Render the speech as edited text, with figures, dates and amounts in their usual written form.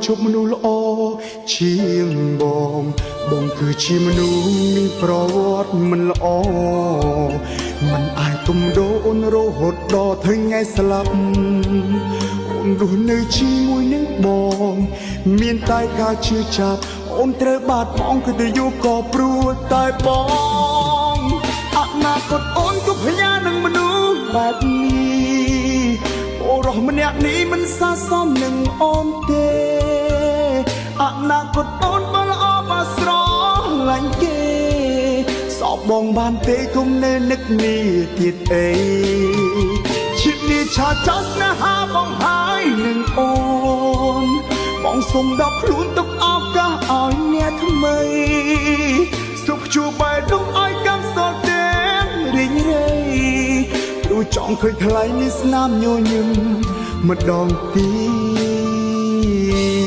ជួបមនុស្សល្អជាងបងបងគឺជាមនុស្សមានប្រវត្តិមិនល្អមិនអាចទុំដូរអូនរហូតដល់ថ្ងៃស្លាប់អូនរស់នៅជាមួយនឹងបងមានតែការឈឺចាប់អូនត្រូវបាត់បង់គឺទៅយូរក៏ព្រោះតែបងអនាគតអូនក៏ផ្ញើនឹងមនុស្សបែបនេះអូរស់ម្នាក់នេះមិនស័ក្តិសមនឹងអូនទេអនាគតអូនបើល្អបើស្រឡាញ់គេសោបបងបានទេគុំនៅនឹកនេះទៀតអីជាតិនេះឆាចោលស្នេហាបងហើយនឹងអូនបងសុំដល់ខ្លួនទុកឱកាសឲ្យអ្នកថ្មីសុខជួបបែរដុំឲ្យកម្មសល់ទេរីករាយព្រោះចង់ឃើញថ្លៃមានស្នាមញញឹមម្ដងទៀ